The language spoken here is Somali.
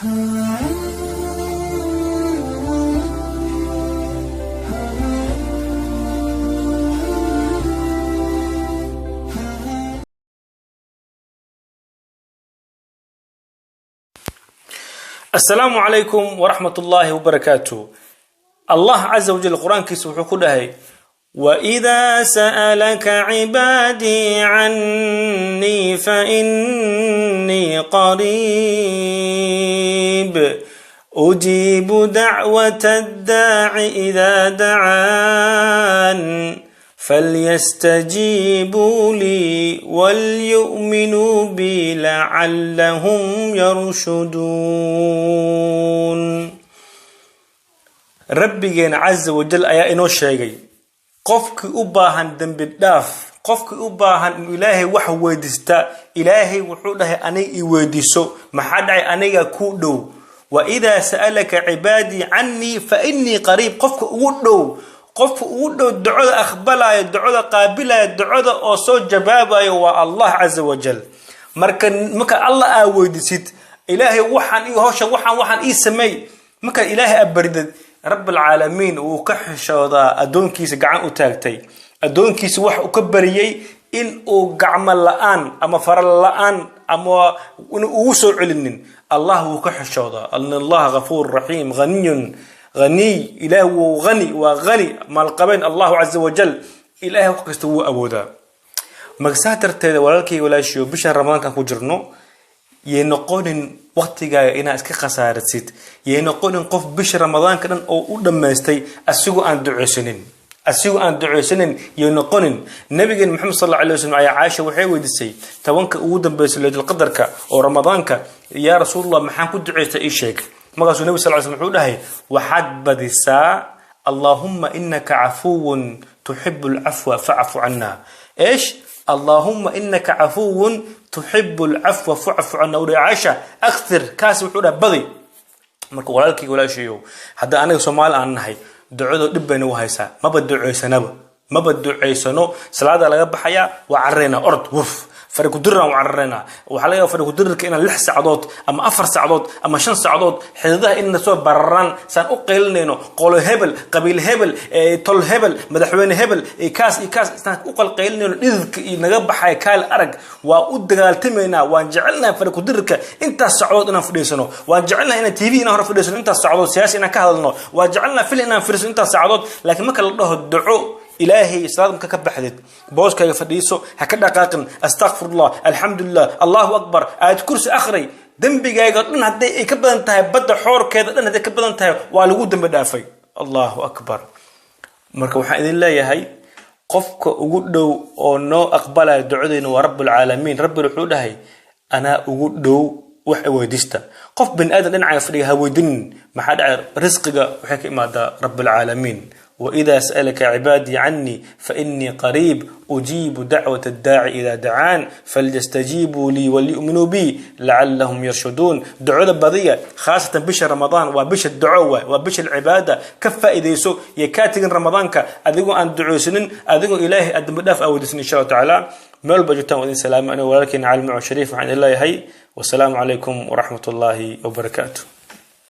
Asalaamu calaykum waraxmat ullaahi wabarakaatu. Allah caza wajal Qur-aankiisa wuxuu ku dhahay: "وإذا سألك عبادي عني فإني قريب أجيب دعوة الداع إذا دعان فليستجيبوا لي وليؤمنوا بي لعلهم يرشدون." Rabbigeena caza wajal ayaa inoo sheegay qofkii u baahan dembi dhaaf, qofkii u baahan inuu Ilaahay wax weydiista. Ilaahay wuxuu dhahay: "Aniga i weydiiso." Maxaa dhacay? Aniga kuu dhow. "وإذا سألك عبادي عني فإني قريب." Qofka ugu dhow, qofka ugu dhow, ducada aqbalayo, ducada qaabilayo, ducada oo soo jawaabayo waa Allah caza wajal. Marka Allah aa weydiisid, "Ilaahay, waxaan iyo hawshan waxaan ii sameey," markaad Ilaahay aa baridid, Rabbilcaalamiin wuu ka xishoodaa addoonkiisa gacan u taagtay, addoonkiisa wax uu ka bariyey in uu gacmo la-aan ama fara la-aan ama in ugu soo celinin. Allah wuu ka xishoodaa. إن الله غفور رحيم، غني غني. Ilaah wuu hani, waa hani, maalqabeen Allahu caza wajal. Ilahay wax kasta wuu awoodaa. Magsaa darteeda, walaalkay, walaashiyo, bishan Ramadaankan ku jirno, yay noqonin waqtigaaga inaad iska khasaarisid. Yay noqonin qof bisha Ramadaanka dhan oo u dhammaystay asigoo aan duceysanin yay noqonin. Nabigeen Maxamed sal alla alay waslm ayaa Caaisha waxay weydiisay 10-ka ugu dambeysay Leylatulqadarka oo Ramadaanka: "Yaa Rasuulallah, maxaan ku duceystay? Ii sheeg." Markaasuu Nabi sal slam wuxuu dhahay: "Waxaad badisaa 'اللهم إنك عفو تحب العفو فاعف عنا.'" ايش? "اللهم إنك عفو تحب العفو فاعف عنا." Uri Caaisha, أكثر kaas wuxuu dhahay badi. Marka walaalkayga, walaashayow, hadda anaga Soomaali aan nahay, ducado dhib bayna u haysaa. Maba duceysanaba, maba duceysano. Salaada laga baxayaa, waa cararaynaa, orod wuf, farikudiriraan waa cararaynaa. Waxaa laga yaaba farikudirirka inaan 6 saacadood ama 4 saacadood ama 5 saacadood xididaha inna soo bararaan saan u qaylinayno, qolo hebel, qabiil hebel, tol hebel, madaxweyne hebel, kaas iyo kaas saan u qalqaylinayno, dhididka iyo naga baxaya kaal arag. Waa u dagaaltamaynaa. Waan jecelnahay farikudirirka intaas saacadood inaan fadhiisano. Waan jecelnahay inaan TV inaan hore fadhiisano intaas saacadood, siyaasi inaan ka hadalno. Waan jecelnahay film inaan fadhiisano intaas saacadood. Laakiin marka la dhaho duco Ilaahay, salaad marka ka baxdid, booskaaga fadhiiso, ha ka dhaqaaqin. Astaqfirullah, alxamdulilah, Allahu akbar, aayad kursi akhri. Dembigaaga dhan hadday ay ka badan tahay badda xoorkeeda dhan, hadday ka badan tahay, waa lagu dembi dhaafay. Allahu akbar. Marka waxaan idin leeyahay, qofka ugu dhow oo noo aqbalaya ducadeyna waa Rabbulcaalamiin. Rabbi wuxuu dhahay: "Anaa ugu dhow, wax weydiista." Qof bani aadam dhinacaaga fadhiga ha weydinin. Maxaa dhacay? Risqiga waxay ka imaadaa Rabbilcaalamiin. وإذا سألك عبادي عني فإني قريب أجيب دعوة الداعي إذا دعان فليستجيبوا لي وليؤمنوا بي لعلهم يرشدون. Ducada badiya, khaasatan bisha Ramadaan. Waa bisha duco waay, waa bisha cibaada. Ka faa'iidayso. Iyo kaa tegin Ramadaanka adigoo aan duceysanin, adigoo Ilaahay aad dambi dhaaf aaweydiisan. Insha Allah tacaala, meel walba joogtaan waa idin salaama. Anigo walaalkeena Cali Maco Shariif waxaan idin leeyahay: wasalaamu calaykum waraxmat ullaahi wabarakaatu.